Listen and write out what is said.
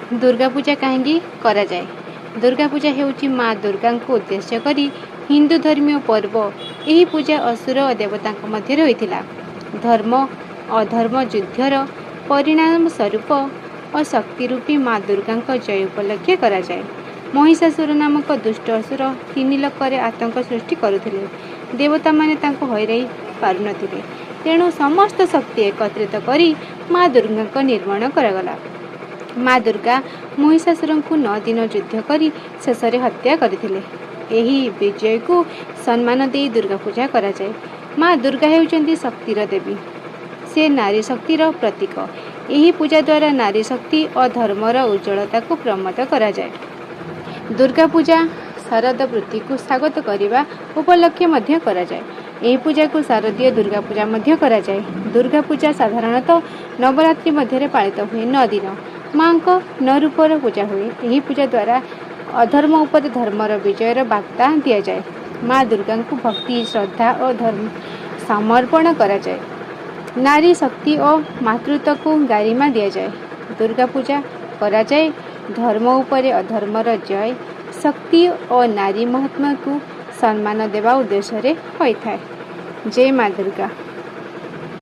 ଦୁର୍ଗା ପୂଜା କାହିଁକି କରାଯାଏ? ଦୁର୍ଗା ପୂଜା ହେଉଛି ମା ଦୁର୍ଗାଙ୍କୁ ଉଦ୍ଦେଶ୍ୟ କରି ହିନ୍ଦୁ ଧର୍ମୀୟ ପର୍ବ। ଏହି ପୂଜା ଅସୁର ଓ ଦେବତାଙ୍କ ମଧ୍ୟରେ ହୋଇଥିଲା। ଧର୍ମ ଅଧର୍ମ ଯୁଦ୍ଧର ପରିଣାମ ସ୍ୱରୂପ ଓ ଶକ୍ତି ରୂପୀ ମା ଦୁର୍ଗାଙ୍କ ଜୟ ଉପଲକ୍ଷେ କରାଯାଏ। ମହିଷାସୁର ନାମକ ଦୁଷ୍ଟ ଅସୁର ତିନି ଲୋକରେ ଆତଙ୍କ ସୃଷ୍ଟି କରୁଥିଲେ। ଦେବତାମାନେ ତାଙ୍କୁ ହରାଇ ପାରୁନଥିଲେ। ତେଣୁ ସମସ୍ତ ଶକ୍ତି ଏକତ୍ରିତ କରି ମା ଦୁର୍ଗାଙ୍କ ନିର୍ମାଣ କରାଗଲା। ମା ଦୁର୍ଗା ମହିଷାସୁରଙ୍କୁ 9 ଦିନ ଯୁଦ୍ଧ କରି ଶେଷରେ ହତ୍ୟା କରିଥିଲେ। ଏହି ବିଜୟକୁ ସମ୍ମାନ ଦେଇ ଦୁର୍ଗା ପୂଜା କରାଯାଏ। ମା ଦୁର୍ଗା ହେଉଛନ୍ତି ଶକ୍ତିର ଦେବୀ। ସେ ନାରୀ ଶକ୍ତିର ପ୍ରତୀକ। ଏହି ପୂଜା ଦ୍ୱାରା ନାରୀ ଶକ୍ତି ଓ ଧର୍ମର ଉଜ୍ଜଳତାକୁ ପ୍ରମୋଦ କରାଯାଏ। ଦୁର୍ଗା ପୂଜା ଶରଦ ଋତୁକୁ ସ୍ୱାଗତ କରିବା ଉପଲକ୍ଷେ ମଧ୍ୟ କରାଯାଏ। ଏହି ପୂଜାକୁ ଶାରଦୀୟ ଦୁର୍ଗା ପୂଜା ମଧ୍ୟ କରାଯାଏ। ଦୁର୍ଗା ପୂଜା ସାଧାରଣତଃ ନବରାତ୍ରି ମଧ୍ୟରେ ପାଳିତ ହୁଏ। 9 ଦିନ ମାଙ୍କ 9 ରୂପର ପୂଜା ହୁଏ। ଏହି ପୂଜା ଦ୍ୱାରା ଅଧର୍ମ ଉପରେ ଧର୍ମର ବିଜୟର ବାର୍ତ୍ତା ଦିଆଯାଏ। ମା ଦୁର୍ଗାଙ୍କୁ ଭକ୍ତି, ଶ୍ରଦ୍ଧା ଓ ଧର୍ମ ସମର୍ପଣ କରାଯାଏ। ନାରୀ ଶକ୍ତି ଓ ମାତୃତ୍ୱକୁ ଗାରିମା ଦିଆଯାଏ। ଦୁର୍ଗା ପୂଜା କରାଯାଏ ଧର୍ମ ଉପରେ ଅଧର୍ମର ଜୟ, ଶକ୍ତି ଓ ନାରୀ ମହାତ୍ମାକୁ ସମ୍ମାନ ଦେବା ଉଦ୍ଦେଶ୍ୟରେ ହୋଇଥାଏ। ଜୟ ମା ଦୁର୍ଗା।